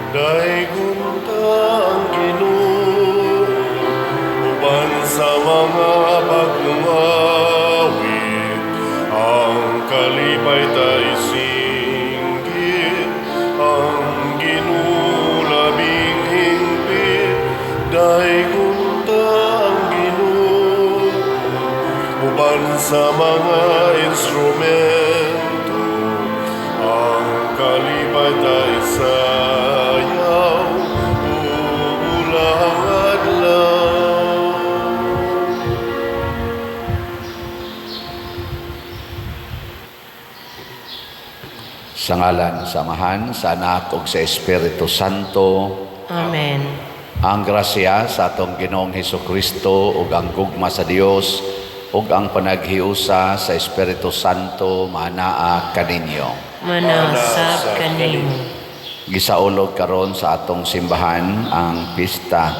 Daygon ta ang Ginoo uban sa mga bag-ong awit, ang kalipay ta isinggit, ang Ginoo labing hingpit. Daygon ta ang Ginoo uban sa mga instrumento, ang kalipay ta isayaw bulang adlaw. Sa ngalan sa Amahan, sa Anak ug sa Espiritu Santo. Amen. Ang grasya sa atong Ginoong Hesus Kristo ug ang gugma sa Dios ug ang panaghiusa sa Espiritu Santo maanaa kaninyo. Manasab kanimo. Gisaulog karon sa atong simbahan ang pista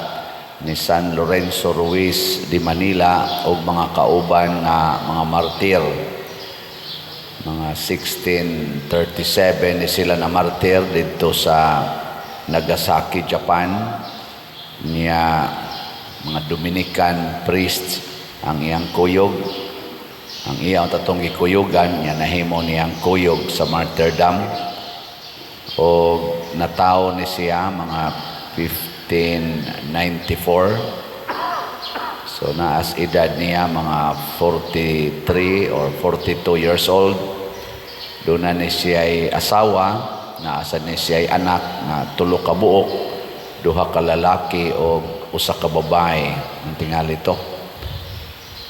ni San Lorenzo Ruiz de Manila ug mga kauban nga mga martir. Mga 1637 ni sila na martir didto sa Nagasaki, Japan. Niya mga Dominican priests ang iyang kuyog. Ang iyang tatong gikuyugan niya nahimo niyang kuyog sa martyrdom. O natawo ni siya mga 1594. So naas edad niya mga 43 or 42 years old. Doon na ni siya'y asawa, naasa ni siya'y anak nga tulo ka buok, duha ka lalaki o usa ka babae ang tingali to.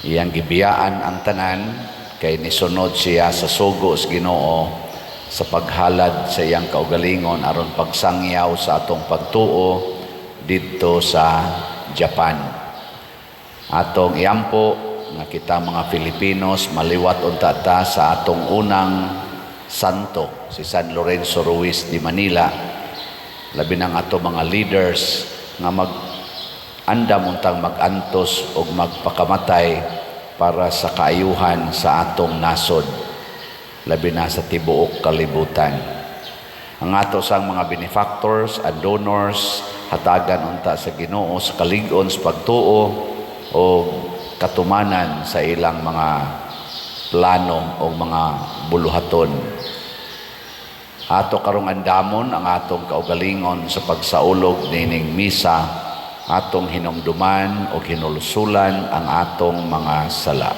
Iyang gibiyaan ang tanan kay nisunod siya sa sugo sa Ginoo sa paghalad sa iyang kaugalingon aron pagsangyaw sa atong pagtuo didto sa Japan. Atong iampo nga kita mga Filipinos maliwat unta ta sa atong unang santo, si San Lorenzo Ruiz de Manila. Labi nang ato mga leaders nga mag andam untang mag-antos og magpakamatay para sa kaayuhan sa atong nasod, labi na sa tibuok kalibutan. Ang ato sang mga benefactors and donors hatagan unta sa Ginoo sa kalig-on sa pagtuo o katumanan sa ilang mga plano o mga buluhaton. Ato karong andamon ang atong kaugalingon sa pagsaulog nining misa, atong hinumduman o hinulsulan ang atong mga sala.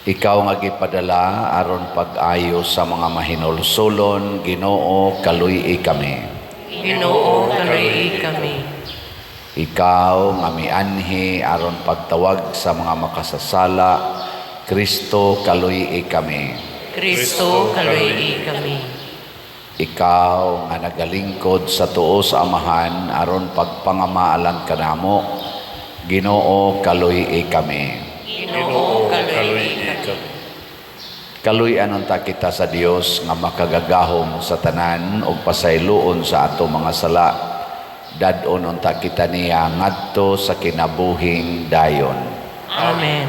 Ikaw nga gipadala aron pag-ayo sa mga mahinulsulon, Ginoo, kaluy-i kami. Ginoo, kaluy-i kami. Ikaw nga mianhi aron pagtawag sa mga makasasala, Kristo, kaluy-i kami. Kristo, kaluy-i kami. Ikaw nga nagalingkod sa tuo sa Amahan aron pagpangamaalan kanamo, Ginoo, kaluy-i kami. Ginoo, kaluy-i kami. Kaluy-an unta kita sa Dios nga makagagahom sa tanan ug pasayloon sa ato mga sala. Dad-on unta kita niya ngadto sa kinabuhing dayon. Amen.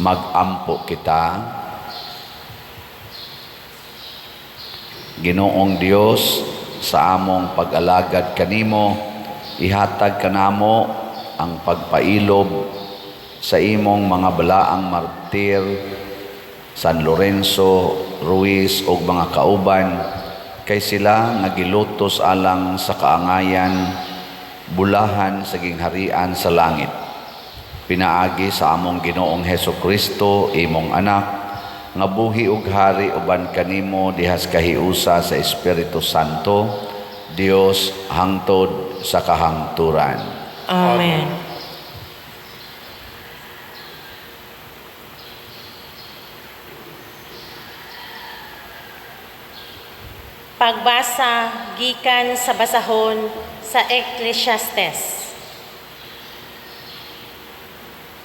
Mag-ampo kita. Ginoong Dios, sa among pag-alagad kanimo, ihatag kanamo ang pagpailob sa imong mga balaang martir, San Lorenzo Ruiz ug mga kauban, kay sila nga gilutos alang sa kaangayan, bulahan sa gingharian sa langit. Pinaagi sa among Ginoong Heso Kristo, imong anak, nga buhi ug hari uban kanimo dihas kahiusa sa Espiritu Santo, Dios hangtod sa kahangturan. Amen. Pagbasa gikan sa basahon sa Ecclesiastes.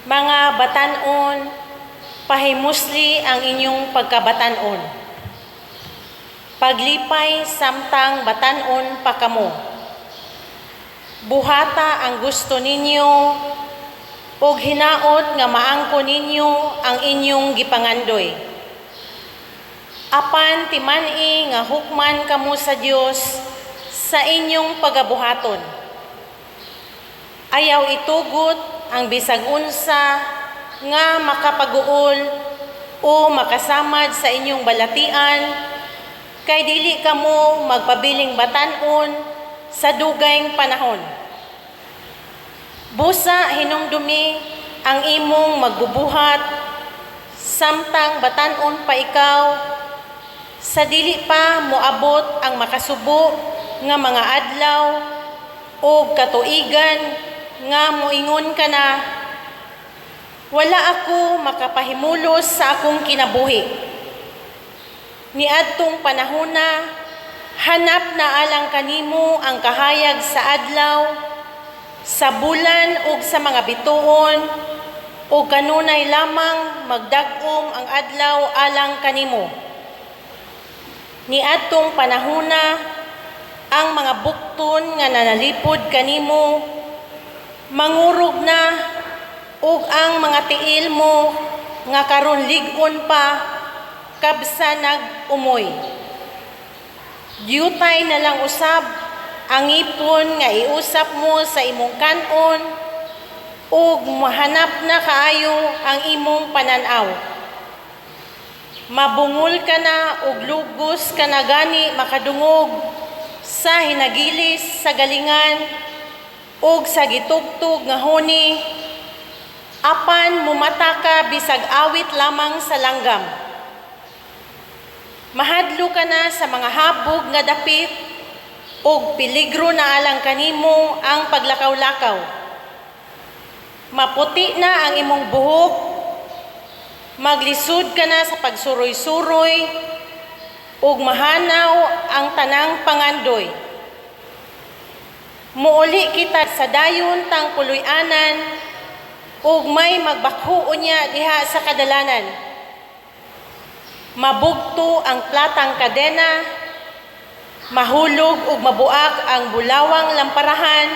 Mga batan-on, pahimusli ang inyong pagkabatan-on. Paglipay samtang batan-on pa kamo. Buhata ang gusto ninyo ug hinaot nga maangko ninyo ang inyong gipangandoy. Apan timan-i nga hukman kamo sa Dios sa inyong pagabuhaton. Ayaw itugot ang bisag unsa nga makapaguol o makasamad sa inyong balatian, kay dili kamo magpabiling batan-on sa dugayng panahon. Busa hinumdumi ang imong magbubuhat samtang batan-on pa ikaw, sa dili pa moabot ang makasubo nga mga adlaw o katuigan nga moingon ka na, wala ako makapahimulos sa akong kinabuhi. Niadtong panahona, hanap na alang kanimo ang kahayag sa adlaw, sa bulan ug sa mga bituon, ug kanunay lamang magdag-om ang adlaw alang kanimo. Niadtong panahona, ang mga bukton nga nanalipod kanimo mangurog na, ug ang mga tiil mo nga karon lig-on pa kabsa nag-umoy. Diutay na lang usab ang ngipon nga iusap mo sa imong kan-on, ug mahanap na kaayo ang imong panan-aw. Mabungol ka na ug lugos ka na gani makadungog sa hinagilis sa galingan ug sa gitugtog nga huni, apan mumata ka bisag awit lamang sa langgam. Mahadlo ka na sa mga habog nga dapit ug peligro na alang kanimo ang paglakaw-lakaw. Maputi na ang imong buhok, maglisod ka na sa pagsuroy-suroy, ug mahanaw ang tanang pangandoy. Muuli kita sa dayon tang puloy-anan, ug may magbakho unya diha sa kadalanan. Mabugto ang platang kadena, mahulog ug mabuak ang bulawang lamparahan,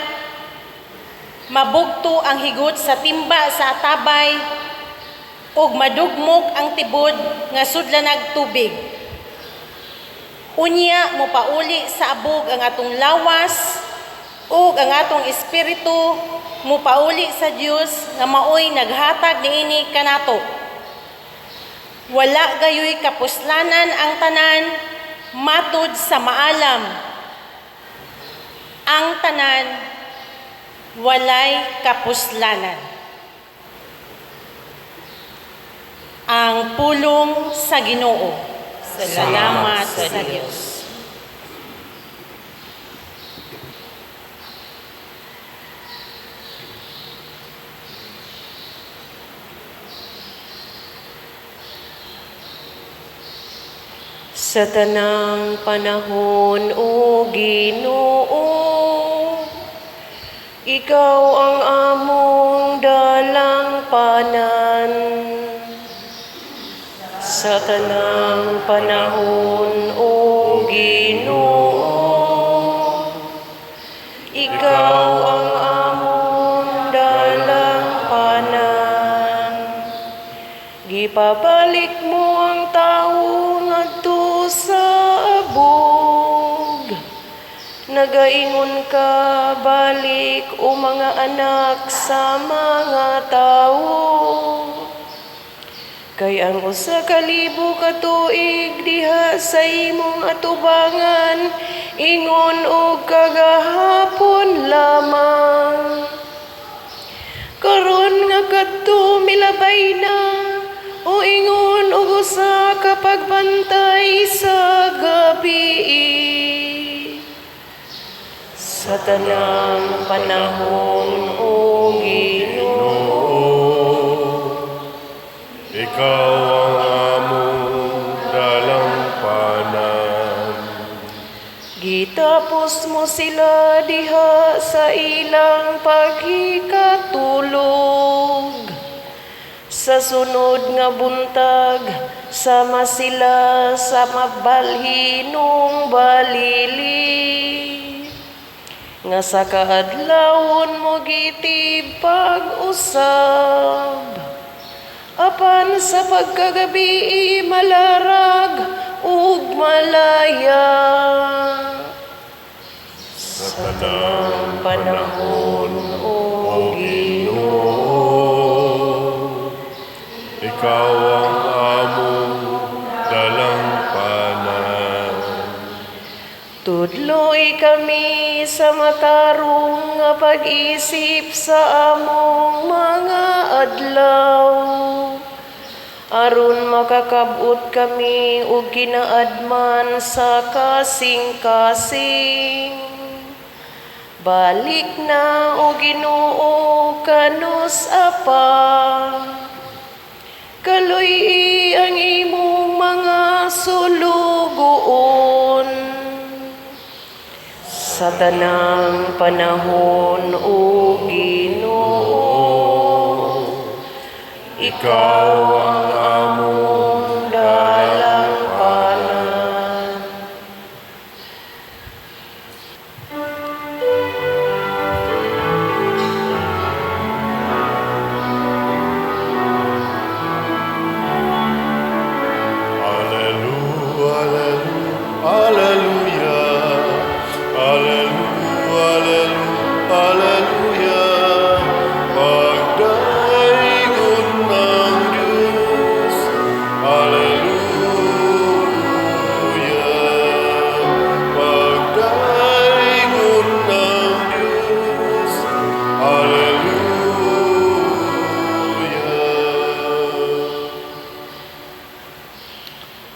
mabugto ang higot sa timba sa atabay, ug madugmok ang tibod nga sudlanag tubig. Unya mopauli sa abog ang atong lawas ug ang atong espiritu mopauli sa Dios nga maoy naghatag niini kanato. Wala gayoy kapuslanan ang tanan matud sa maalam. Ang tanan walay kapuslanan. Ang pulong sa Ginoo. Salamat sa Dios. Sa tanang panahon, o Ginoo, ikaw ang among dalangpanan. Sa tanang panahon, o Ginoo, ikaw ang among dalangpanan. Gipabalik mo ang tawo ngadto sa abog. Nagaingon ka, balik o mga anak sa mga tawo. Kay ang 1,000 ka tuig diha sa imong atubangan, ingon og kagahapon lamang. Karon nga kadto milabay na, o ingon og usa ka pagbantay sa gabi. Sa tanang panahon, o Ginoo, ikaw ang among dalangpanan. Gitapos mo sila diha sa ilang paghikatulog. Sa sunod nga buntag, sama sila sa mabalhinong balili. Nga sa kaadlawon mo gitib pag-usab. Apan sa pagkagabi malarag ug malaya. Sa tanang panahon, O O Ginoo, ikaw ang among dalangpanan. Tudloi kami sa matarong nga pag-isip sa among mga adlaw, aron makakab-ot kami og kinaadman sa kasing-kasing. Balik na, O Ginoo, kanus apa. Kaluy ang imong mga sulugoon. Sa tanang panahon, O Ginoo, Ikaw ang among dalangpanan. Alleluia, alleluia, alleluia, alleluia, alleluia. Pagdaygon ng Diyos. Alleluia. Pagdaygon ng Diyos. Alleluia.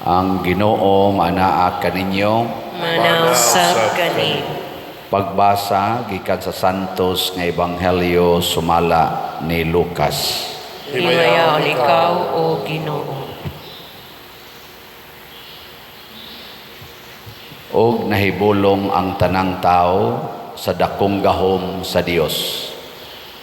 Ang Ginoo manaa kaninyo. Manausap kani. Pagbasa gikan sa Santos nga Ebanghelyo sumala ni Lucas. Himayaon ikaw, O Ginoo. Og nahibulong ang tanang tao sa dakong gahom sa Dios.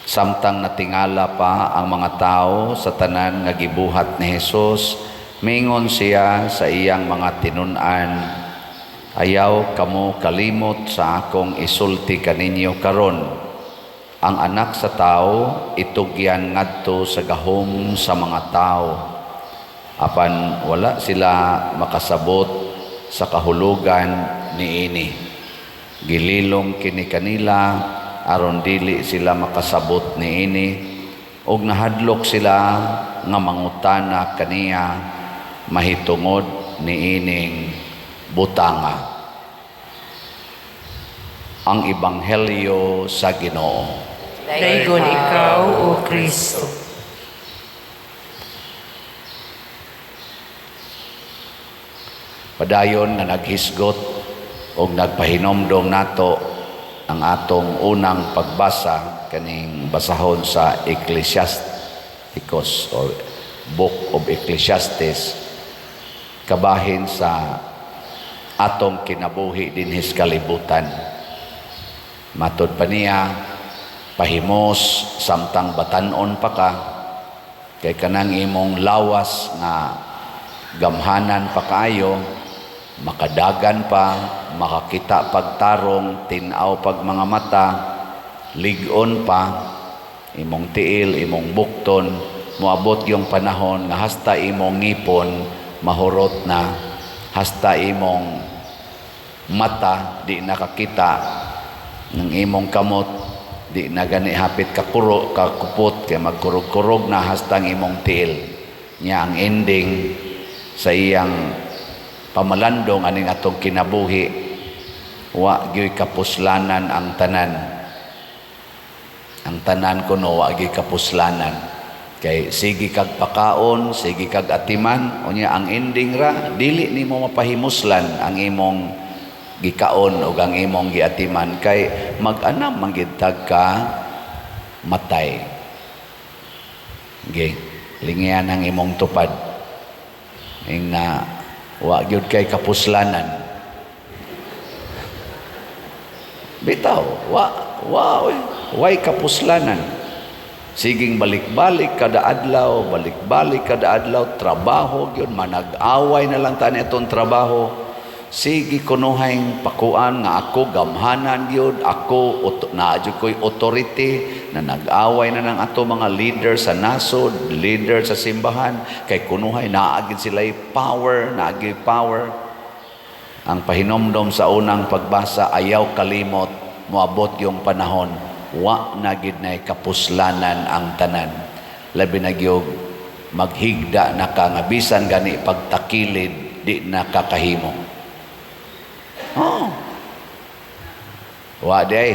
Samtang natingala pa ang mga tao sa tanan nga gibuhat ni Hesus, mingon siya sa iyang mga tinun-an, "Ayaw kamo kalimot sa akong isulti kaninyo karon. Ang Anak sa Tao itugyan ngadto sa gahom sa mga tao." Apan wala sila makasabot sa kahulugan niini. Gililom kini kanila aron dili sila makasabot niini, ug nahadlok sila nga mangutana kaniya mahitungod niining butanga. Ang Ebanghelyo sa Ginoo. Daygon ikaw, O Kristo. Padayon nga naghisgot og nagpahinomdom nato ang atong unang pagbasa kaning basahon sa Ecclesiasticus or Book of Ecclesiastes, kabahin sa atong kinabuhi dinhis kalibutan. Matod pa niya, pahimos samtang batan-on pa ka, kay kanang imong lawas nga gamhanan pa kaayo, makadagan pa, makakita pagtarong, tin-aw pag mga mata, lig-on pa, imong tiil, imong bukton, moabot yung panahon nga hasta imong ngipon mahurot na, hasta imong mata di nakakita, ng imong kamot di na gani hapit kakuro, kakupot, kay magkurog-kurog na hasta ang imong tiil. Nya ang ending sa iyang pamalandong aning atong kinabuhi, wa gyoy kapuslanan ang tanan. Ang tanan kuno wa gyoy kapuslanan. Kay sige kag pakaon, sige kag atiman, unya ang ending ra dili nimo mapahimuslan ang imong gikaon ug ang imong giatiman, kay mag-anam man gid tag ka matay. Ge, lingian ang imong tupad. Ing na wa gyud kay kapuslanan. Bitaw, wa wa oy, way kapuslanan. Siging balik-balik kada adlaw, balik-balik kada adlaw, trabaho gyud, manag-away na lang tani atong trabaho. Sige kunuhay pakuan nga ako gamhanan gyud ako, naa jud ko'y authority na nag-away na ng ato mga leader sa nasod, leader sa simbahan, kay kunuhay naa gid sila'y power, naa gyud power. Ang pahinomdom sa unang pagbasa, ayaw kalimot, moabot yung panahon, wa na gid nay kapuslanan ang tanan. Labi na gyud maghigda na ka nga bisan gani pagtakilid di na kakahimo. Oh. Wa di ay.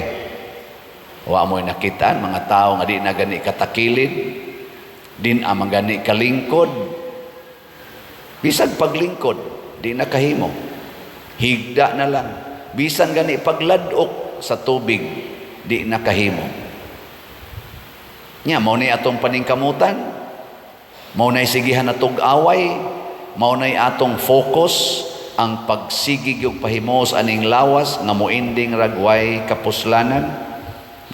Wa mo'y nakitaan mga tao nga di na gani katakilid, din ang gani kalingkod. Bisan paglingkod, di na kahimo. Higda na lang. Bisan gani pagladok sa tubig, di na kahimo. Nya mao ni atong paningkamutan. Mao nay sigihan natog away, mao nay atong focus ang pagsigig og pahimos aning lawas nga moinding ragway kapuslanan.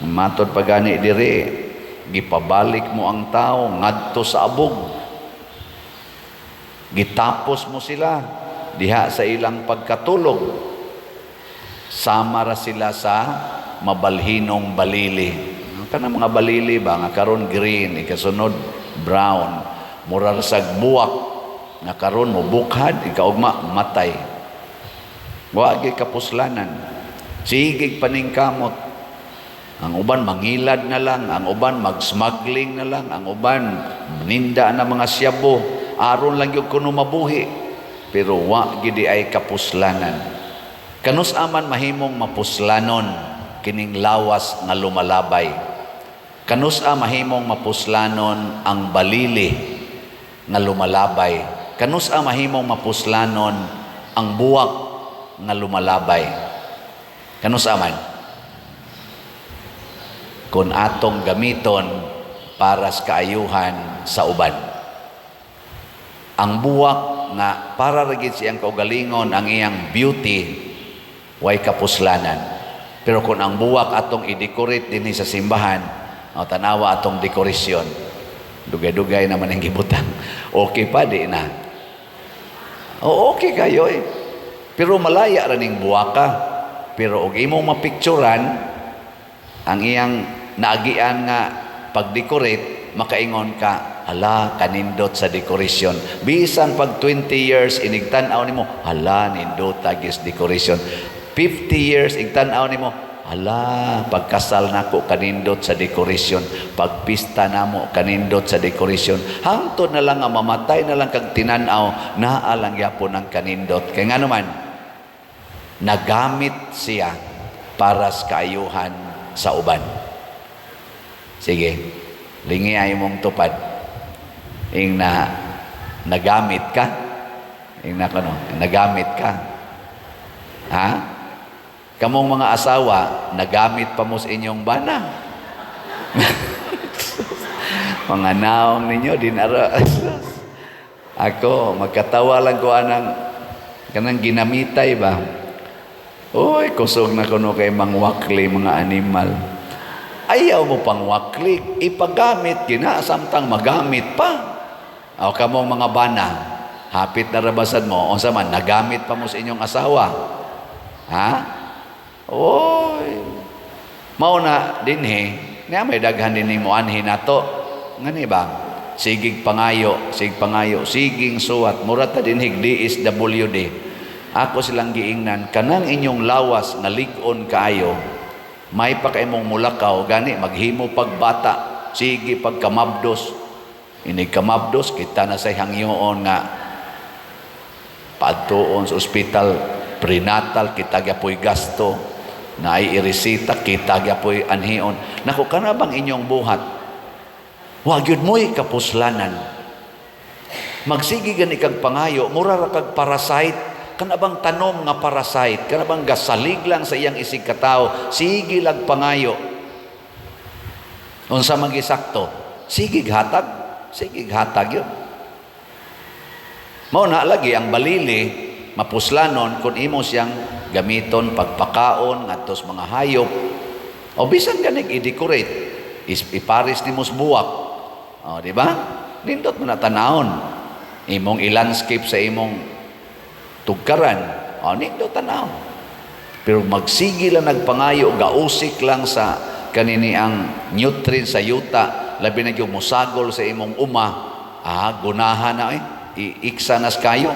Matod pa gani diri, gipabalik mo ang tao ngadto sa abog. Gitapos mo sila diha sa ilang pagkatulog. Sama ra sila sa mabalhinong balili. Kanang mga balili ba nga karon green, ikasunod brown, mura ra sag buwak nga karon mo bukhad, ikaugma matay. Wa gyud kapuslanan. Sige paningkamot. Ang uban mangilad na lang, ang uban mag-smuggling na lang, ang uban ninda na mga siyabo, aron lang gyud kuno mabuhi. Pero wa gid ay kapuslanan. Kanus aman mahimong mapuslanon kining lawas nga lumalabay? Kanus a mahimong mapuslanon ang balili nga lumalabay? Kanus a mahimong mapuslanon ang buwak nga lumalabay? Kanus aman? Kung atong gamiton para sa kaayuhan sa uban. Ang buwak nga para ra gid siyang kaugalingon, ang iyang beauty, way kapuslanan. Pero kung ang buwak atong i-decorate dinhi sa simbahan, o tanawa atong dekorasyon, dugay-dugay naman ang gibutang. Okay pa di na? O okay kayo eh. Pero malaya ra ning buwaka. Pero og imong mapicturan ang iyang naagian nga pag-decorate, makaingon ka, "Hala, kanindot sa decoration." Bisan pag 20 years, inigtan-aw nimo, "Hala, nindota gis decoration." 50 years, igtan-aw nimo, "Hala, pagkasal nako kanindot sa decoration, pagpista namo kanindot sa decoration." Hangtod na lang nga mamatay na lang kag tinan-aw, naa lang gyapon ang kanindot. Kay ngano man, nagamit siya para sa kaayuhan sa uban. Sige, lingi ay mong tupad. Ing na nagamit ka. Ing na kano, nagamit ka. Ha? Kamong mga asawa, nagamit pa mo sa inyong bana. Mga naong ninyo, di nara. Ako, magkatawa lang ko anang kanang ginamitay ba. Uy, kusog na kuno kay mangwakli mga animal. Ayaw mo pang wakli, ipagamit gina samtang magamit pa. O kamong mga bana, hapit na rabasan mo, unsa man, nagamit pa mo sa inyong asawa. Ha? Oy. Mao na dinhi, niya may daghan dinhi mo anhi nato. Ngani ba? Sigig pangayo, sig pangayo, siging suwat, mura ta dinhi DSWD. Ako silang giingnan, kanang inyong lawas nga lig-on kaayo, may pa kay mong mulakaw, gani maghimo pagbata, sige pagkamabdos. Inig kamabdos, kita na sa hangyoon nga paadtuon sa ospital, prenatal, kita gyapoy gasto, na ay iresita, kita gyapoy anhion. Naku, kana bang inyong buhat? Wa gyud mo'y kapuslanan. Magsige gani kag pangayo, mura ra kag parasite, kana bang tanom nga parasite, kana bang gasalig lang sa iyang isig katawo, sige lag pangayo. Unsa man gisakto? Sige hatag, sige hatag yun. Mao na lagi ang balili mapuslanon kung imo siyang gamiton pagpakaon ngadto sa mga hayop o bisan ganig i-decorate, iparis nimo sa buwak. O, di ba? Nindot mo na tanawon. Imong i-landscape sa imong tugkaran. Oh, nindot tanaw. Pero magsige lang nagpangayo, gausik lang sa kanini ang nutrient sa yuta, labi na yung musagol sa imong uma, gunahan na eh. Iiksa nas kayo.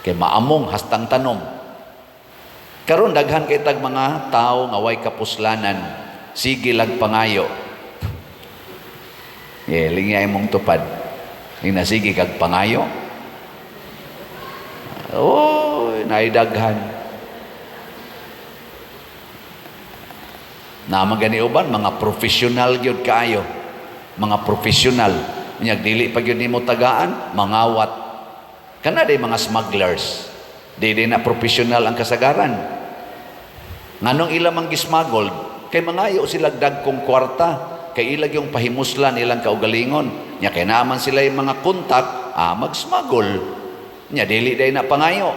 Kay maamong hastang tanom. Karon daghan kay tag mga tao nga way kapuslanan, sige lag pangayo. Yeah, lingya imong tupad. Ing sige kag pangayo. Oh, naidaghan. Na gani uban mga professional gyud kaayo. Mga professional. Unya dili pa gyud nimo tagaan, mangawat. Kana day mga smugglers. Di na professional ang kasagaran. Nganong ila mang gismuggled, kay mangayo sila dagkong kwarta, kay ilag yung pahimuslan ilang kaugalingon. Nya kay naman sila yung mga kontak, mag-smuggle. Nya dili day na pangayo.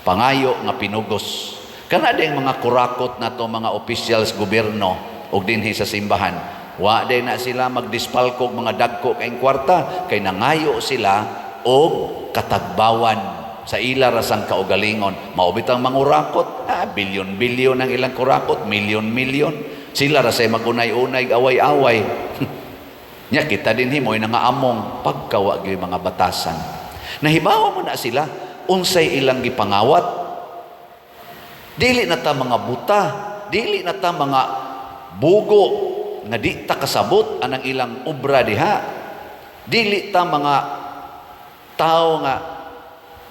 Pangayo nga pinugos. Kana day mga kurakot na to mga officials gobyerno og dinhi sa simbahan. Wa day na sila magdispalkog mga dagko kay kwarta kay nangayo sila og katagbawan sa ila rasang kaugalingon. Mao bitang mangurakot, bilyon-bilyon ang ilang kurakot, milyon-milyon. Sila ra say magunay-unay away-away. Nya kita dinhi mo'y nangaamong pagkawa gyud mga batasan. Nahibaw mo na sila unsay ilang gipangawat. Dili na ta mga buta, dili na ta mga bugo nga di ta kasabot anang ilang obra diha. Dili ta mga tao nga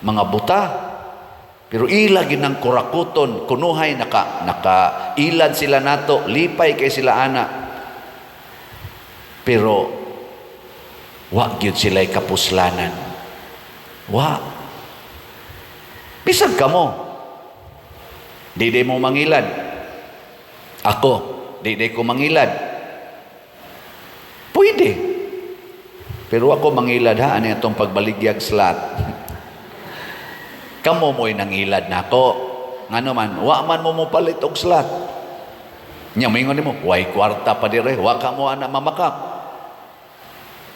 mga buta, pero ila ginang kurakuton, kunuhay naka ilad sila nato, lipay kay sila ana. Pero wa gyud sila'y kapuslanan. Wa. Bisag kamo, di di mo mangilad. Ako, di di ko mangilad. Pwede. Pero ako mangilad ha, ano itong pagbaligyag slat. Kamo mo'y nangilad nako. Ngano man, wa man mo mopalit og slat. Nya moingon nimo, way kwarta pa dire, wa ka mo ana mamakak.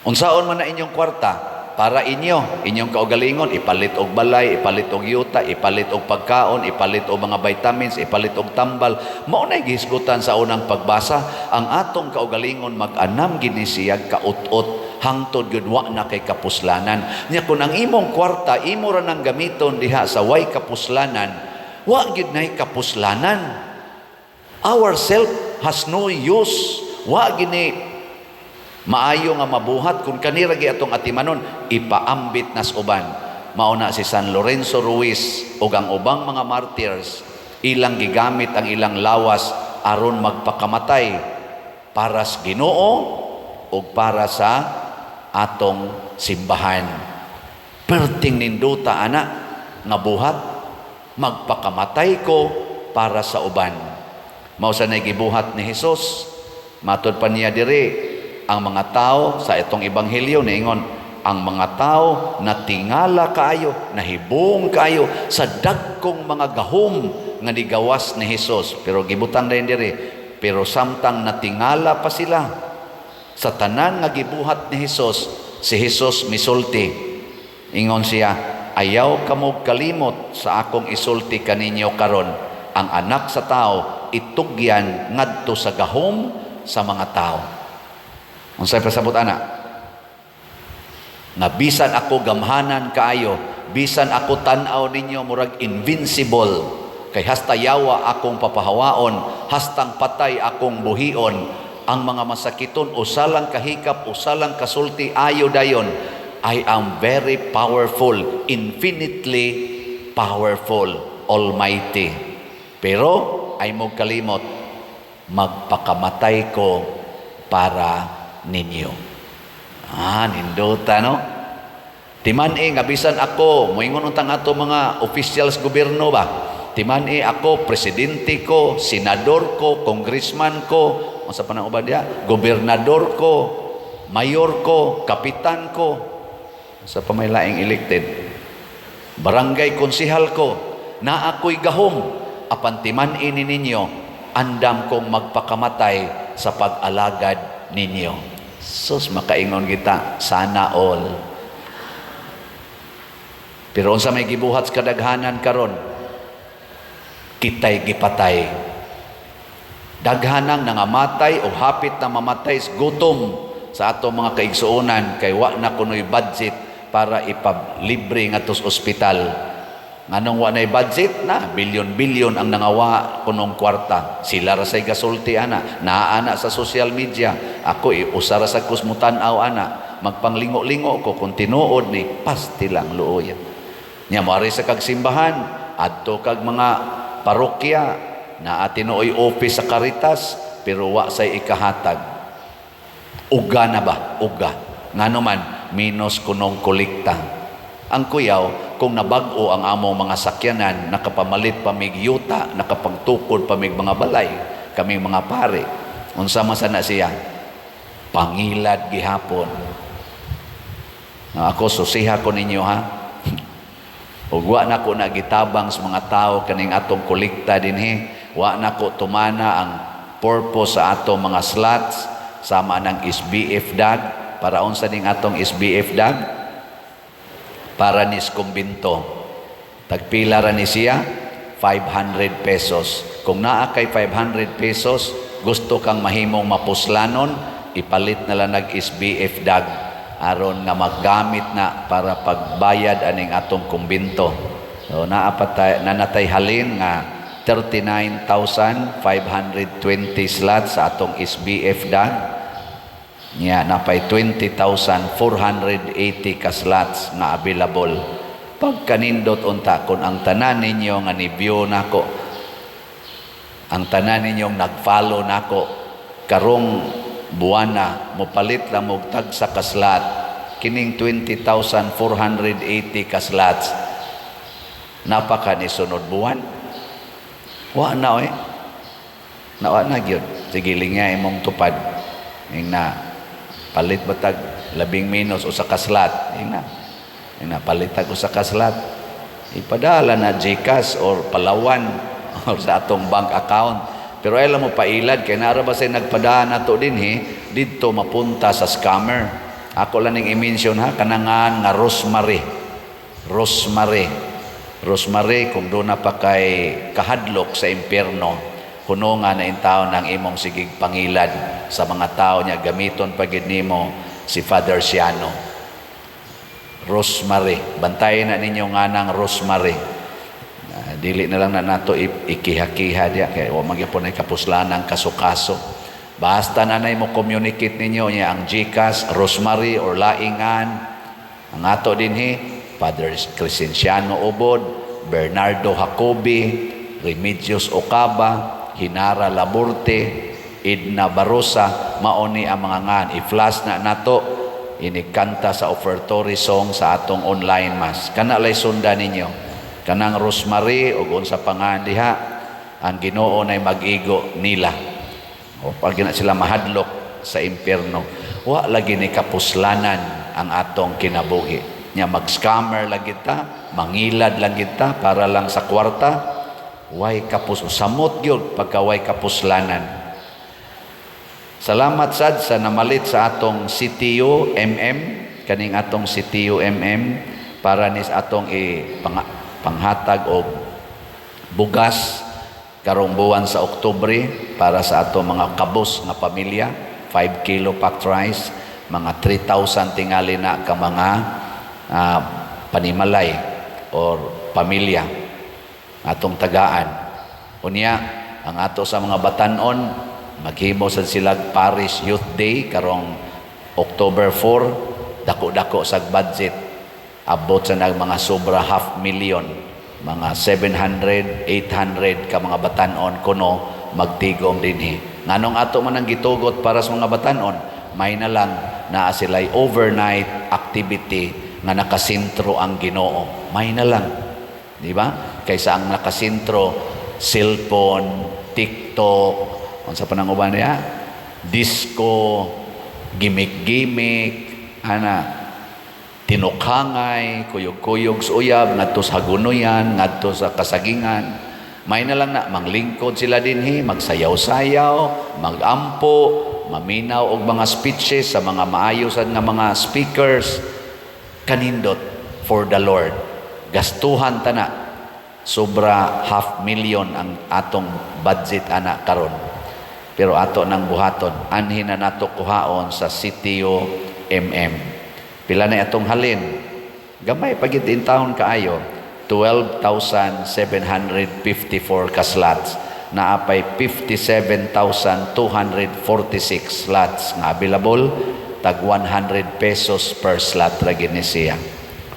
Unsaon man na inyong kwarta? Para inyo, inyong kaugalingon, ipalit og balay, ipalit og yuta, ipalit og pagkaon, ipalit og mga vitamins, ipalit og tambal. Mao nay gihisgutan sa unang pagbasa, ang atong kaugalingon mag-anam gini siyag kaut-ot hangtod gyud wa na kay kapuslanan. Nya kun ang imong kwarta imo ra nang gamiton diha sa way kapuslanan, wa gyud nay kapuslanan. Our self has no use. Wa gini maayo nga mabuhat kung kanira gi atong atimanon, ipaambit nas uban. Mao na si San Lorenzo Ruiz ug ang ubang mga martyrs, ilang gigamit ang ilang lawas aron magpakamatay para sa Ginoo ug para sa atong simbahan. Perting ninduta ana nga buhat, magpakamatay ko para sa uban. Mao sa nay gibuhat ni Hesus. Matod pa niya diri ang mga tao sa itong ebanghelyo niingon, ang mga tao natingala kaayo, nahibong kaayo sa dagkong mga gahom nga nigawas ni Hesus. Pero gibutang din diri, pero samtang natingala pa sila sa tanan nga gibuhat ni Hesus, si Hesus misulti. Ingon siya, ayaw kamo kalimot sa akong isulti kaninyo karon. Ang anak sa tao itugyan ngadto sa gahom sa mga tao. Unsay pasabot ana? Nga bisan ako gamhanan kaayo, bisan ako tan-aw ninyo murag invincible, kay hasta yawa akong papahawaon, hastang patay akong buhion, ang mga masakiton usalang kahikap, usalang kasulti, ayo dayon. I am very powerful, infinitely powerful, almighty. Pero ay mo kalimot, magpakamatay ko para ninyo. Nindota no? Timan-i nga bisan ako, moingon untang ato mga officials gobyerno ba? Timan-i ako, presidente ko, senador ko, congressman ko, unsa pa nang uban diha? Gobernador ko, mayor ko, kapitan ko, sa pa may laing elected, barangay konsihal ko, na ako'y gahom, apan timan-i ni ninyo, andam kong magpakamatay sa pag-alagad ninyo. Sus, makaingon kita, sana all. Pero unsa may gibuhat sa kadaghanan karon? Kitay gipatay. Daghanang nangamatay o hapit na mamatay sa gutom sa atong mga kaigsuonan kay wa na kunoy budget para ipalibre ngadto sa ospital. Nganong wa nay budget na bilyon-bilyon ang nangawa kunong kwarta. Sila ra say gasulti ana, naa ana sa social media. Ako usa ra sa kusmutan-aw ana, magpanglingo-lingo ko kung tinuod ni pasti lang luoya. Nya moari sa kag simbahan, adto kag mga parokya, naa tinuoy office sa Caritas, pero wa say ikahatag. Uga na ba? Uga. Ngano man, minus kunong kolekta. Ang kuyaw, kung nabag-o ang among mga sakyanan, nakapamalit pa mig yuta, nakapagtukod pa mig mga balay, kaming mga pare. Unsa man sana siya? Pangilad gihapon. Ako, susiha ko ninyo ha. Ug wa na ko nagitabang sa mga tao kaning atong kolekta dinhi. Wa na ko tumana ang purpose sa atong mga slots sama ng SBF dag. Para unsa ning atong SBF dag? Para nis kumbinto. Tagpila ra ni siya? 500 pesos. Kung naa kay 500 pesos, gusto kang mahimong mapuslanon, ipalit na lang nag SBF dag aron nga maggamit na para pagbayad aning atong kumbinto. So naa pa tay, nanatay halin nga 39,520 slots sa atong SBF dag. Nya napay 20,480 ka slots nga available. Pagkanindot unta kung ang tanan ninyo nga ni-view nako, ang tanan ninyong nag-follow nako karong buwana, mopalit lang og tagsa ka slot kining 20,480 ka slots, napaka ni sunod buwan, wa na oy, nawa na gyud. Sige, lingya imong tupad ing na palit batag labing minus usa ka slot, ing na palit tag usa ka slot, ipadala na GCash or Palawan or sa atong bank account. Pero ay mo pailad kay nara ba say nagpadaan nato dinhi didto mapunta sa scammer. Ako lang ning i-mention ha, kanangan nga Rosemary. Rosemary. Rosemary, kung doon na pa kay kahadlok sa impyerno, kuno nga na intaon ng imong sigig pangilad sa mga tao niya, gamiton pa gid nimo si Father Siano. Rosemary, bantayan na ninyo nga ng Rosemary. Dili na lang na nato ikiha-kiha diya kay wa magyapon ay kapuslanan kaso-kaso. Basta nanay mo communicate ninyo niya ang GCash, Rosemary or laingan. Ang ato dinhi, Father Crescenciano Obod, Bernardo Jacobi, Remedios Ocaba, Hinara Laborte, Edna Barosa, maoni ang mga ngan. I-flash na nato, inikanta sa offertory song sa atong online mass. Kana lay sunda ninyo. Kanang Rosemary o unsa pangan diha, ang Ginoo nay mag-igo nila. O pag na sila mahadlok sa impyerno, wa lagi ni kapuslanan ang atong kinabuhi. Nya mag-scammer lang kita, mangilad lang kita para lang sa kwarta, way kapus samot gyud pagka way kapuslanan. Salamat sad sa namalit sa atong CTU MM, kaning atong CTU MM para nis atong panghatag og bugas karong buwan sa Oktubre para sa atong mga kabus nga pamilya, 5 kilo packed rice, mga 3,000 tingali na ka mga panimalay or pamilya atong tagaan. Unya, ang ato sa mga batanon, maghimo sad sila Parish Youth Day karong October 4, dako-dako sa budget. Abot sa nag mga sobra half million, mga 700, 800 ka mga batanon kuno magtigom dinhi. Nganong ato man ang gitugot para sa mga batanon, may na lang naa sila'y overnight activity nga nakasentro ang Ginoo. May na lang. Di ba? Kaysa ang nakasentro, cellphone, TikTok, unsa pa nang uban niya? Disco, gimmick-gimmick, ana, tinukhangay, kuyog-kuyog sa uyab, ngadto sa Hagunoyan, ngadto sa Kasagingan. May na lang na, manglingkod sila dinhi, magsayaw-sayaw, magampo, maminaw og mga speeches sa mga maayo sad nga mga speakers, kanindot for the Lord. Gastuhan ta na, sobra half million ang atong budget ana karon. Pero ato nang buhaton, anhin na nato kuhaon sa CTO MM. Pila na atong halin? Gamay pagid in taon kaayo, 12,754 ka slots. Naapay 57,246 slots nga available, tag 100 pesos per slot ra gini siya.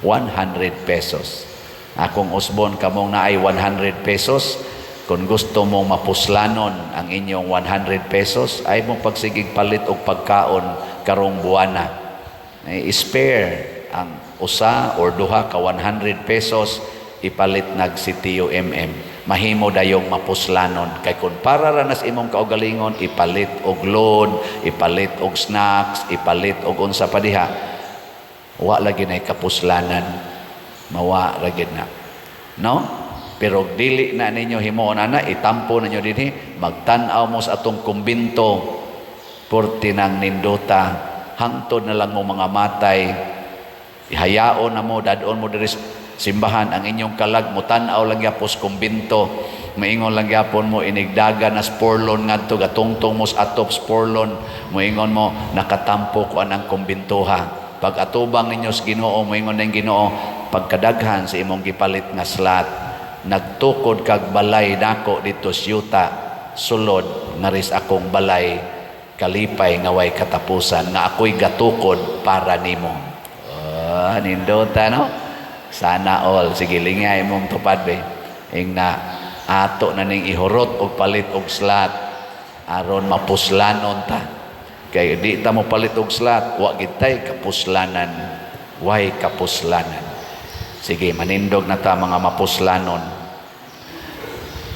100 pesos. Akong usbon kamong naay 100 pesos, kung gusto mong mapuslanon ang inyong 100 pesos, ay mong pagsigig palit og pagkaon karong buwana. Ay, spare ang usa or duha ka 100 pesos, ipalit nag CTO MM. Mahimo dayong mapuslanon kay kun para ra nas imong kaugalingon ipalit og load, ipalit og snacks, ipalit og unsa pa diha, wa lagi nay kapuslanan, mawa ra gid na, no? Pero dili na ninyo himuon ana, itampo ninyo dinhi, magtan-aw mo sa atong kumbinto, purti nang nindota, hangtod na lang mo mga matay, ihayaon na mo, dadon mo diri simbahan ang inyong kalag, mo tan-aw lang gyapon sa kumbinto, maingon lang gyapon mo inigdaga na sporlon ngadto, gatungtong mo sa atop sporlon, moingon mo nakatampo ko anang kumbintoha. Pag atubang ninyo sa Ginoo, moingon ning Ginoo, pagkadaghan sa imong gipalit nga slot, nagtukod kag balay nako dito sa yuta, sulod ngaris akong balay, kalipay nga way katapusan, nga ako'y gatukod para nimo. Oh, nindota, no? Sana all. Sige, lingay mong tupad be. Ing na ato na ning ihurot og palit og slot aron mapuslanon ta. Kay di ta mo palit og slot, wa gid tay kapuslanan. Way kapuslanan. Sige, manindog na ta, mga mapuslanon.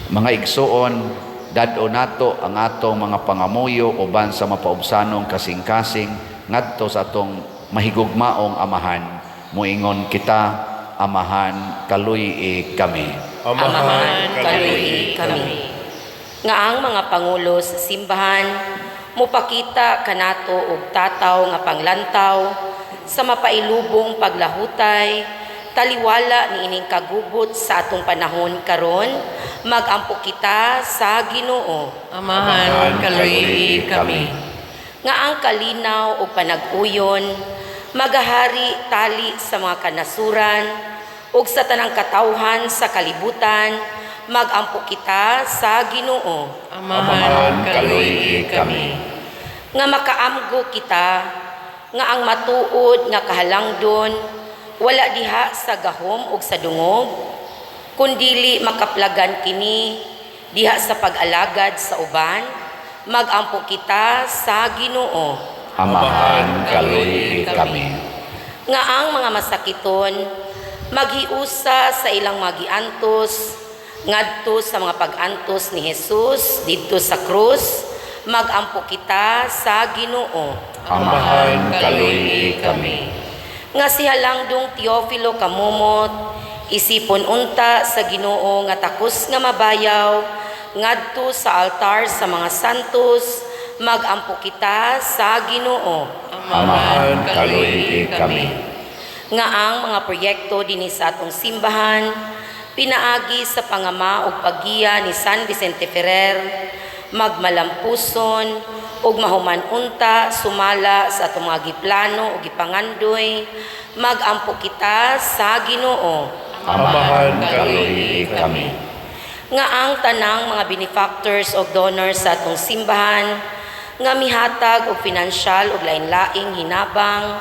Mga igsuon, dad-o nato ang atong mga pangamuyo uban sa mapaubsanong kasing-kasing ngadto sa atong mahigugmaong Amahan. Muingon kita, Amahan, kaluy-i kami. Amahan, kaluy kami. Nga ang mga pangulo sa simbahan mupakita kanato og tataw nga panglantaw sa mapailubong paglahutay, taliwala niining kagubot sa atong panahon karon, magampo kita sa Ginoo. Amahan, kaluy kami. Nga ang kalinaw ug panag-uyon magahari tali sa mga kanasuran ug sa tanang katawhan sa kalibutan, magampo kita sa Ginoo. Amahan, kaluy kami. Nga makaamgo kita nga ang matuod nga kahalangdon wala diha sa gahom ug sa dungog, kundili makaplagan kini diha sa pag-alagad sa uban, magampo kita sa Ginoo. Amahan, kaluy kami. Nga ang mga masakiton maghiusa sa ilang magiantos ngadto sa mga pag-antos ni Jesus didto sa krus, magampo kita sa Ginoo. Amahan, kaluy kami. Nga si Halangdong Teofilo Camomot isipon unta sa Ginoo nga takos nga mabayaw ngadto sa altar sa mga santos, magampo kita sa Ginoo. Amahan, kaluy kami. Nga ang mga proyekto dinhi sa atong simbahan pinaagi sa pangama ug paggiya ni San Vicente Ferrer magmalampuson ug mahuman unta sumala sa atong mga giplano ug gipangandoy, magampo kita sa Ginoo. Amahan, kaluy kami. Nga ang tanang mga benefactors o donors sa atong simbahan nga mihatag og pinansyal ug lain-laing hinabang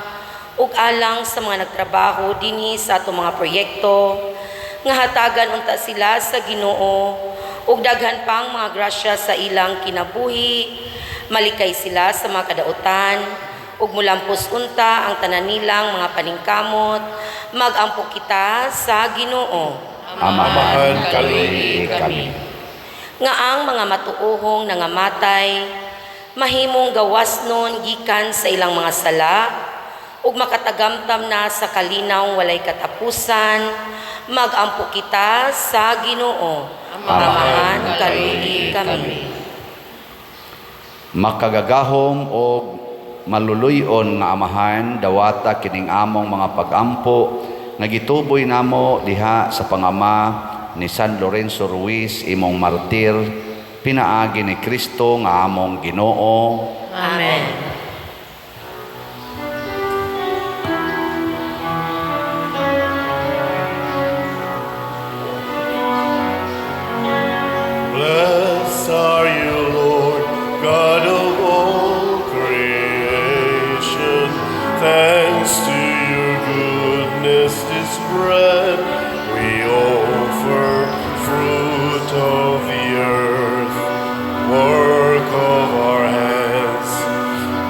ug alang sa mga nagtrabaho dinhi sa atong mga proyekto, nga hatagan unta sila sa Ginoo ug daghan pang mga grasya sa ilang kinabuhi, malikay sila sa mga kadautan ug mulampos unta ang tanan nilang mga paningkamot, magampo kita sa Ginoo. Amahan, kaluy kami. Nga ang mga matuohong nangamatay mahimong gawas nun gikan sa ilang mga sala ug makatagamtam na sa kalinaw walay katapusan, magampo kita sa Ginoo. Amahan, kaluy kami. Makagagahom og maluluyon nga Amahan, dawata kining among mga pagampo nga gituboy namo diha sa pangama ni San Lorenzo Ruiz, imong martir, pinaagi ni Kristo nga among Ginoo. Amen. Blessed are you, Lord, God of all creation. Thanks to your goodness, this bread we offer, fruit of the earth, work of our hands.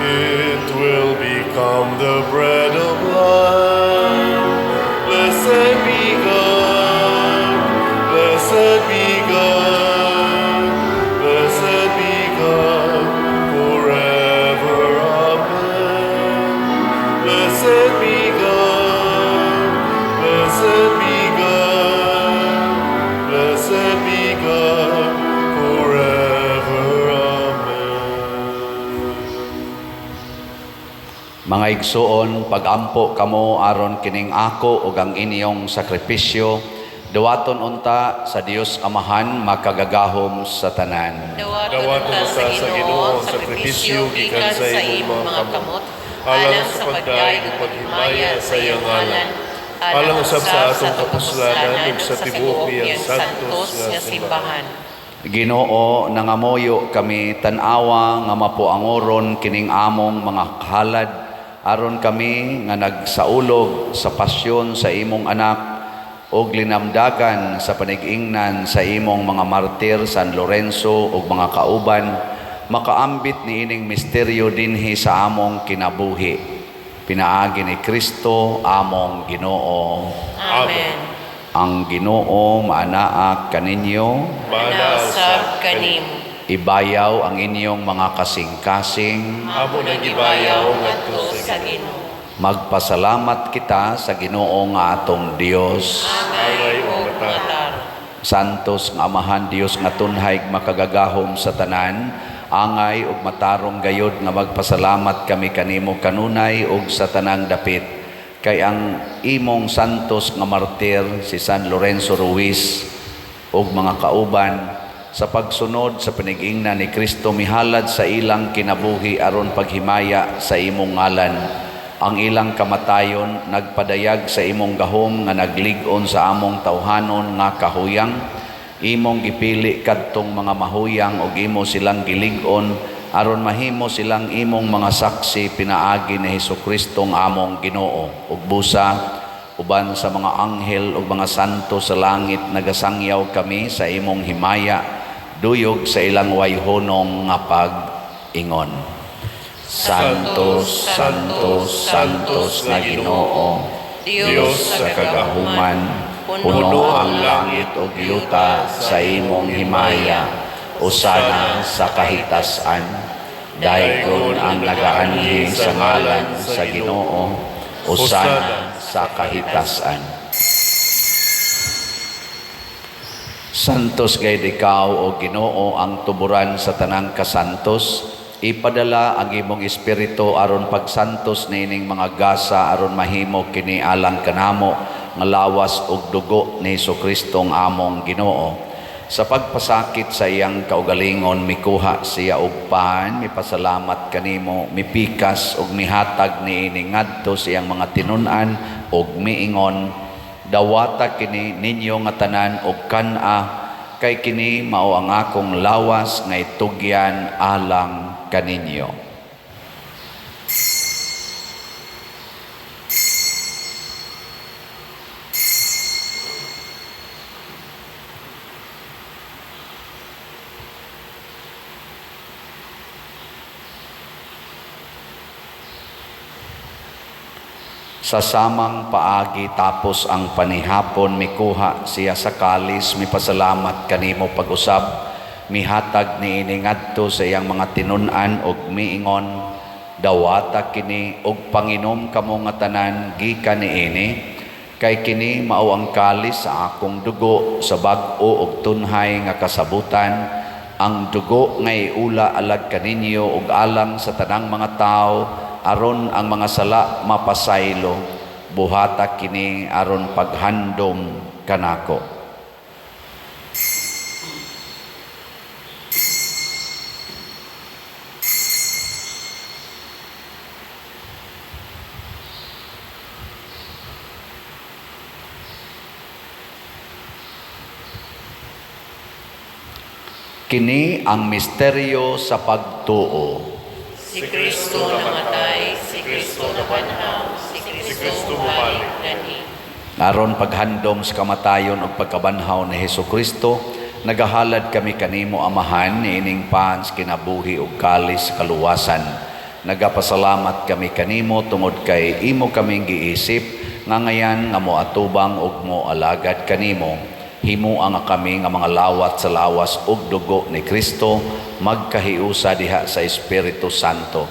It will become the bread of life. Blessed be God, blessed be God, blessed be God forever. Amen. Blessed be God, blessed be God, blessed be God forever. Amen. Mga igsuon, pagampo kamo aron kining ako ug ang inyong sakripisyo duwaton unta sa Dios Amahan makagagahom sa tanan. Dawaton unta sa Ginoo ang sakripisyo gikan sa imong mga kamot, alang sa pagdayeg ug paghimaya sa iyang ngalan, alang usab sa atong kapuslanan ug sa tibuok niyang santos nga simbahan. Ginoo, nangamuyo kami, tan-awa nga mapuangoron kining among mga halad aron kami nga nagsaulog sa pasyon sa imong anak ug linamdagan sa panigingnan sa imong mga martir San Lorenzo ug mga kauban, makaambit niining misteryo dinhi sa among kinabuhi, pinaagi ni Kristo among Ginoo. Amen. Ang Ginoo maanaa kaninyo. Manausab kanimo. Ibayaw ang inyong mga kasing-kasing. Amo nang gibayaw ngadto sa Ginoo. Magpasalamat kita sa Ginoo nga atong Dios. Angay ug matarong. Santos nga Amahan, Dios nga tunhay makagagahom sa tanan, angay ug matarong gayod nga magpasalamat kami kanimo kanunay ug sa tanang dapit, kay ang imong santos nga martir si San Lorenzo Ruiz ug mga kauban, sa pagsunod sa panigingnan ni Kristo, mihalad sa ilang kinabuhi aron paghimaya sa imong ngalan. Ang ilang kamatayon nagpadayag sa imong gahom nga naglig-on sa among tawhanon nga kahuyang. Imong gipili kadtong mga mahuyang ug imo silang gilig-on aron mahimo silang imong mga saksi pinaagi ni Hesukristo nga among Ginoo. Ug busa uban sa mga anghel ug mga santo sa langit, nagasangyaw kami sa imong himaya duyog sa ilang wayhonong nga pag-ingon. Santos, Santos, Santos na Ginoo, Dios sa kagahuman, puno ang langit ug yuta sa imong himaya. Usana sa kahitasan. Daygon ang nagaanhi sa ngalan sa Ginoo. Usana sa kahitasan. Santos gayud ikaw, o Ginoo, ang tuburan sa tanang kasantos. Ipadala ang imong espiritu aron pagsantos niining mga gasa aron mahimo kini alang kanamo nga lawas ug dugo ni Hesukristo ang among Ginoo. Sa pagpasakit sa iyang kaugalingon, mikuha siya og pan, mipasalamat kanimo, mipikas ug mihatag niini ngadto sa iyang mga tinun-an ug miingon: "Dawata kini ninyo nga tanan og kan-a, kay kini mao ang akong lawas nga itugyan alang kaninyo." Sa samang paagi, tapos ang panihapon, mikuha siya sa kalis, mipasalamat kanimo pag-usab, mihatag niini ngadto sa iyang mga tinun-an ug miingon: "Dawata kini ug panginom kamo nga tanan gikan niini, kay kini mao ang kalis sa akong dugo sa bag-o ug tunhay nga kasabutan, ang dugo nga iula alag kaninyo ug alang sa tanang mga tawo aron ang mga sala mapasaylo." Buhata kini aron paghandom kanako. Kini ang misteryo sa pagtuo. Si Kristo namatay, si Kristo nabanhaw, si Kristo bumalik gani. Aron paghandom sa kamatayon ug pagkabanhaw ni Hesus Kristo, nagahalad kami kanimo, Amahan, niining pan sa kinabuhi ug kalis sa kaluwasan. Nagapasalamat kami kanimo tungod kay imo kaming giisip nga ngayan nga moatubang ug moalagad kanimo. Himoa nga kami nga mga lawat sa lawas ug dugo ni Kristo magkahiusa diha sa Espiritu Santo.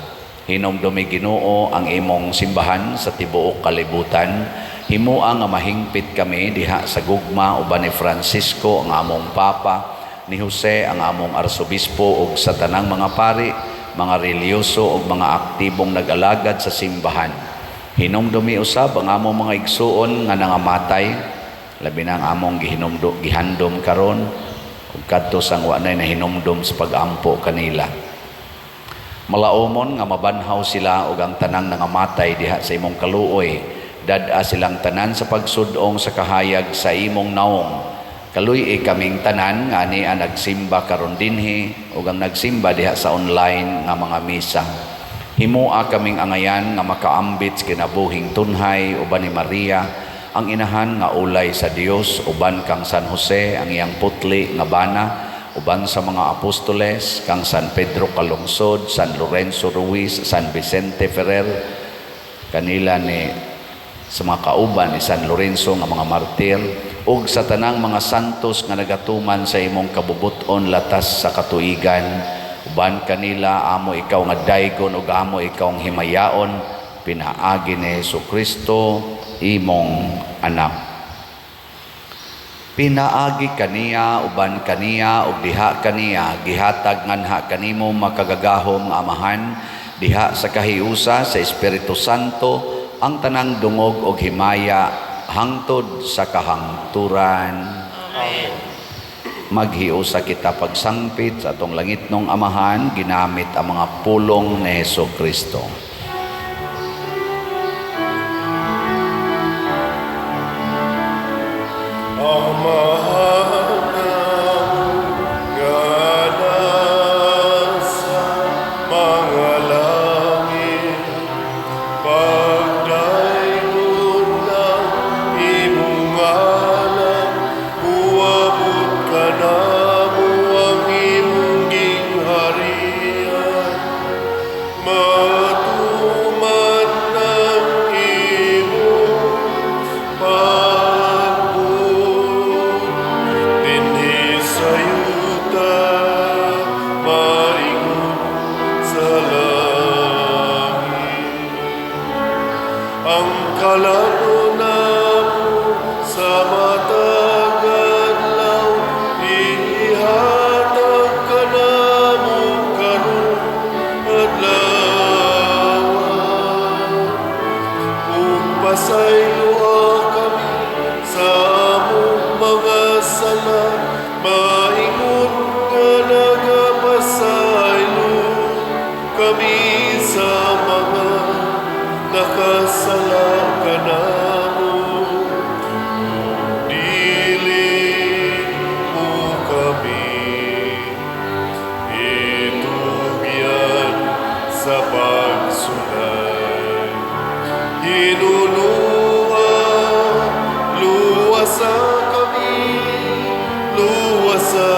Hinumdumi, Ginoo, ang imong simbahan sa tibuok kalibutan. Himoa nga mahingpit kami diha sa gugma uban ni Francisco ang among Papa, ni Jose ang among Arsobispo ug sa tanang mga pari, mga relihiyoso ug mga aktibong nag-alagad sa simbahan. Hinumdumi usab ang among mga igsuon nga nangamatay, labi na ang among gihinumdo gihandom karon ug kadto sang wa nay nahinumdom sa pag-ampo kanila. Malaumon nga mabanhaw sila ug ang tanang nangamatay diha sa imong kaluoy. Dad-a silang tanan sa pagsudong sa kahayag sa imong naong. Kaluy-i kaming tanan nga ani ang nagsimba karon dinhi ug ang nagsimba diha sa online nga mga misa. Himoa kaming angayan nga makaambit sa kinabuhing tunhay uban ni Maria, ang inahan nga ulay sa Dios, uban kang San Jose, ang iyang putli nga bana, uban sa mga apostoles, kang San Pedro Calungsod, San Lorenzo Ruiz, San Vicente Ferrer, kanila ni sa mga kauban ni San Lorenzo nga mga martir, ug sa tanang mga santos nga nagatuman sa imong kabubuton latas sa katuigan. Uban kanila amo ikaw nga daygon ug amo ikaw ang himayaon, pinaagi ni Hesus Kristo imong anak. Pinaagi kaniya, uban kaniya ug diha kaniya, gihatag nganha kanimo makagagahom nga Amahan diha sa kahiusa sa Espiritu Santo ang tanang dungog og himaya hangtod sa kahangturan. Amen. Maghiusa kita pagsangpit sa atong langitnong Amahan ginamit ang mga pulong ni Hesus Kristo. Amahan nga nasa mga langit, pagdaygon ang imong ngalan, muabot kanamo ang imong gingharian, matuman ang imong pagbuot dinhi sa yuta maingon sa langit. Ang kalan-on namo sa matag adlaw ihatag kanamo karon adlaw. Ug pasayloa kami sa among mga sala, maingon nga nagapasaylo kami sa mga nakasala kanamo. Dili mo kami itugyan sa pagsulay. Hinunua, luwasa kami, luwasa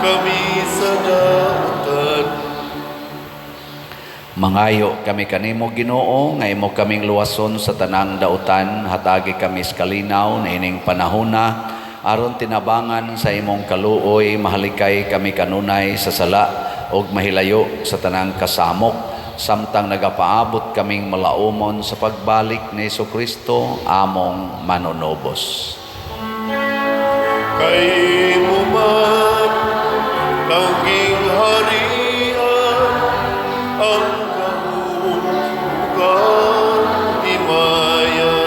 kami sa dautan. Mangayo kami kanimo, Ginoo, nga imo kaming luwason sa tanang dautan, hatagi kami sa kalinaw niining panahona aron tinabangan sa imong kaluoy mahalikay kami kanunay sa sala ug mahilayo sa tanang kasamok samtang nagapaabot kaming malaumon sa pagbalik ni Kristo among manunubos. Kay imo man ang gingharian, ang gahom ug ang himaya.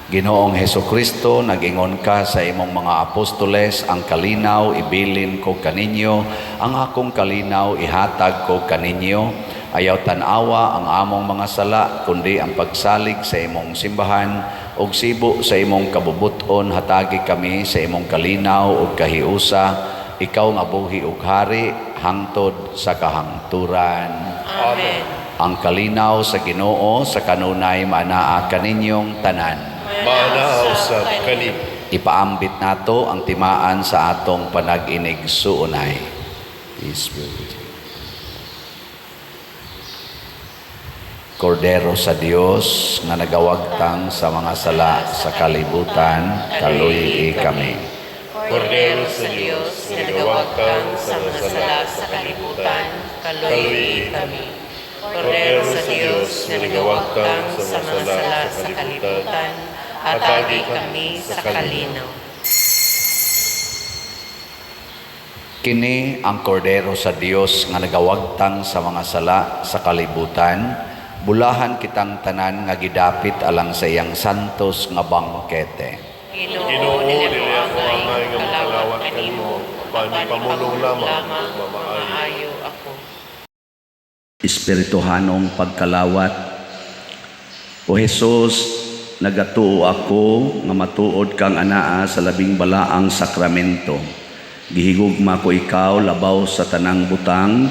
Ginoong Hesukristo, nag-ingon ka sa imong mga apostoles, "Ang kalinaw ibilin ko kaninyo, ang akong kalinaw ihatag ko kaninyo." Ayaw tan-awa ang among mga sala, kundi ang pagsalig sa imong simbahan, ug sibo sa imong kabubuton, hatagi kami sa imong kalinaw ug kahiusa, ikaw nga buhi ug hari hangtod sa kahangturan. Amen. Ang kalinaw sa Ginoo sa kanunay maanaa kaninyong tanan. Maanaa usab kanimo. Ipaambit nato ang timaan sa atong panag-inigsuonay. Peace be with you. Kordero sa Dios nga nagawagtang sa mga sala sa kalibutan, kaluy kami. Kordero sa Dios nga nagawagtang sa mga sala sa kalibutan, kaluy kami. Kordero sa Dios nga nagawagtang sa mga sala sa kalibutan, hatagi kami sa kalinaw. Kini ang Kordero sa Dios nga nagawagtang sa mga sala sa kalibutan. Bulahan kitang tanan nga gidapit alang sa iyang santos nga bangkete. Ginoo, dili ako angay nga makalawat kanimo, apan ipamulong lamang ug mamaayo. Maayo ako. Espirituhanong pagkalawat. O Jesus, nagatuo ako nga matuod kang anaa sa labing balaang sakramento. Gihigugma ko ikaw labaw sa tanang butang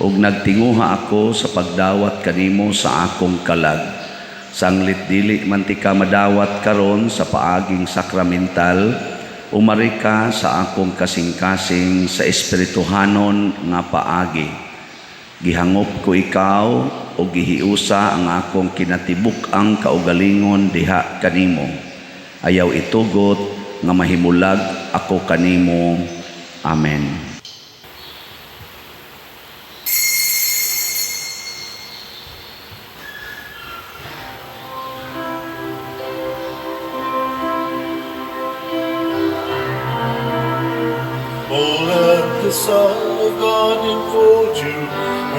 ug nagtinguha ako sa pagdawat kanimo sa akong kalag. Sanglit dili man tika madawat karon sa paaging sakramental, umari ka sa akong kasing-kasing sa espirituhanon nga paagi. Gihangop ko ikaw o gihiusa ang akong kinatibuk-ang kaugalingon diha kanimo. Ayaw itugot nga mahimulag ako kanimo. Amen. Oh, let the Son of God enfold you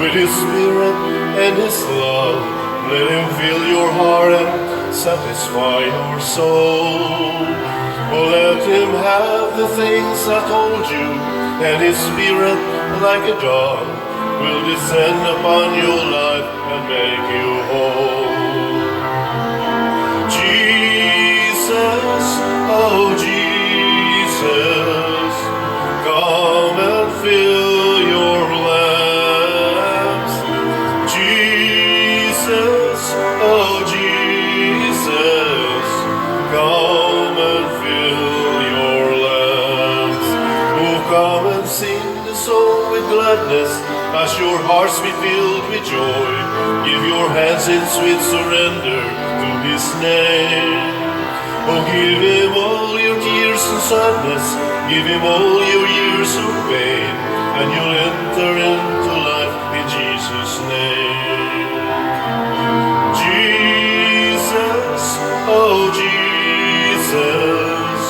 with His Spirit and His love. Let Him fill your heart and satisfy your soul. Oh, let Him have the things I told you, and His Spirit, like a dove, will descend upon your life and make you whole. Jesus, oh Jesus, come and fill your lamps. Jesus, oh Jesus, come and fill your lamps. Oh, come and sing the song with gladness as your hearts be filled with joy. Give your hands in sweet surrender to His name. Oh, give Him all your tears and sadness, give Him all your years of pain, and you'll enter into life in Jesus' name. Jesus, oh Jesus,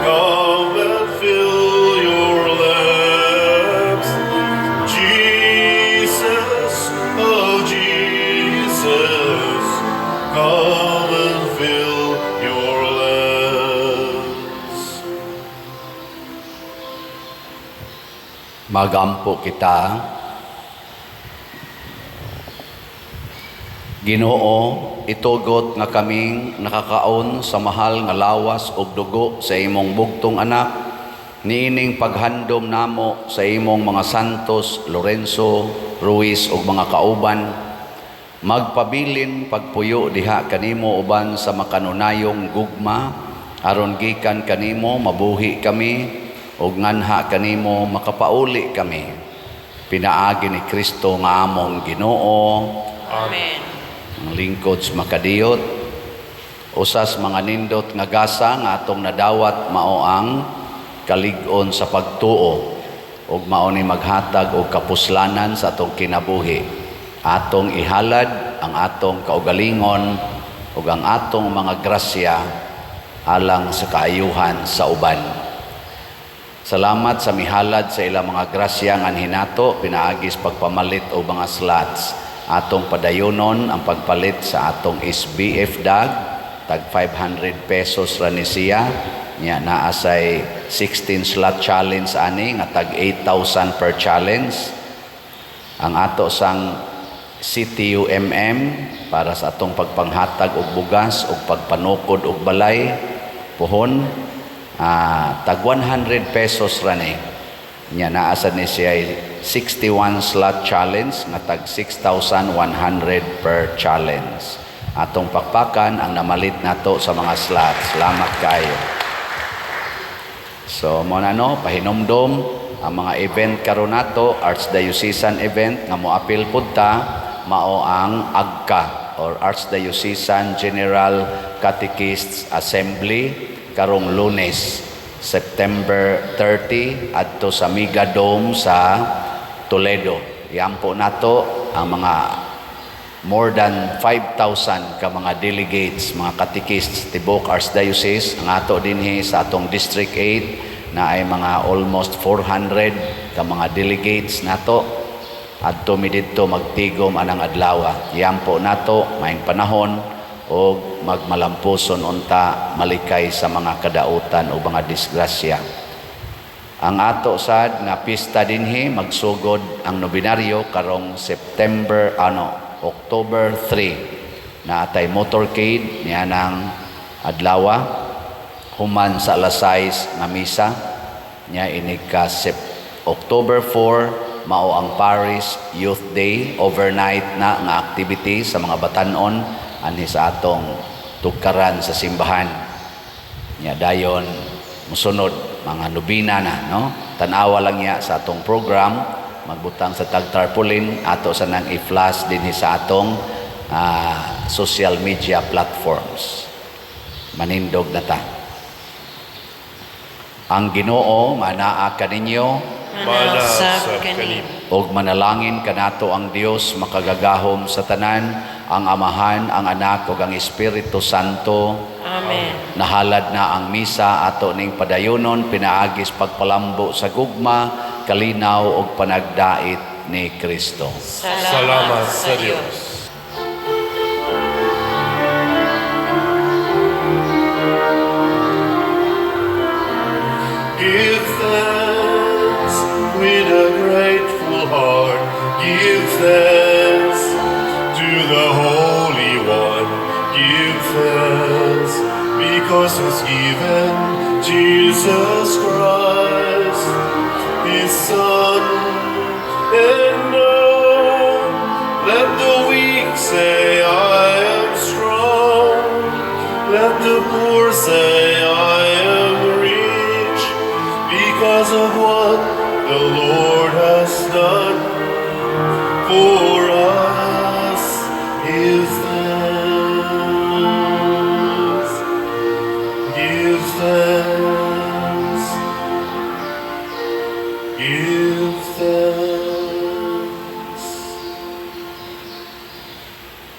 come and fill your lamps. Jesus, oh Jesus, come and fill your lamps. Magampo kita. Ginoo, itugot nga kaming nakakaon sa mahal nga lawas ug dugo sa imong bugtong anak, niining paghandom namo sa imong mga Santos, Lorenzo, Ruiz ug mga kauban, magpabilin pagpuyo diha kanimo uban sa makanunayong gugma, aron gikan kanimo mabuhi kami ug nganha kanimo makapauli kami. Pinaagi ni Kristo nga among Ginoo. Amen. Ang lingkod sa makadiyot, usas mga nindot nga gasa nga atong nadawat mao ang kalig-on sa pagtuo ug mao ni maghatag og kapuslanan sa atong kinabuhi. Atong ihalad ang atong kaugalingon ug ang atong mga grasya alang sa kaayuhan sa uban. Salamat sa mihalad sa ilang mga grasya nga hinato pinaagis pagpamalit og mga slots. Atong padayonon ang pagpalit sa atong SBF DAG. Tag 500 pesos ra ni siya. Nya naa say 16 slot challenge ani nga tag 8,000 per challenge. Ang ato sang CTUMM para sa atong pagpanghatag og bugas og pagpanukod og balay puhon, tag 100 pesos ra ni. Nya naa sad ni siya 61 slot challenge nga tag 6,100 per challenge. Atong pakpakan ang namalit nato sa mga slots. Salamat kaayo. So mo na, no, pahinomdom ang mga event karon nato, Archdiocesan event nga moapil pud ta mao ang AGCA or Archdiocesan General Catechists Assembly karong Lunes, September 30, adto sa Mega Dome sa Toledo. Iampo nato ang mga more than 5,000 ka mga delegates, mga catechists tibok Archdiocese. Ang ato dinhi sa atong District 8 na ay mga almost 400 ka mga delegates nato. Adto mi didto magtigom anang adlaw. Iampo nato maayong panahon og magmalampuson unta, malikay sa mga kadautan o mga disgrasya. Ang ato sad nga pista dinhi, magsugod ang nobenaryo karong September, ano, October 3 na atay motorcade niya ng adlawa human sa alas 6 nga misa niya. Inig ka October 4 mao ang Parish Youth Day, overnight na nga activity sa mga batanon anhi sa atong tugkaran sa simbahan. Nya dayon musunod mga nobina na, no. Tan-awa lang niya sa atong program, magbutang sa tag tarpaulin, ato sa nang i-flash dinhi sa atong social media platforms. Manindog na ta. Ang Ginoo manaa kaninyo. Mana Usab sab kanimo. Ug manalangin kanato ang Dios makagagahom sa tanan, ang Amahan, ang Anak ug ang Espiritu Santo. Amen. Nahalad na ang misa, ato ning padayonon pinaagis pagpalambo sa gugma, kalinaw ug panagdait ni Kristo. Salamat sa Dios. Give thanks with a grateful heart. Give thanks to the Holy One. Give thanks because He's given Jesus Christ, His Son. And now let the weak say, "I am strong." Let the poor say, "I am rich," because of what the Lord has done for us. Give thanks. Give thanks. Give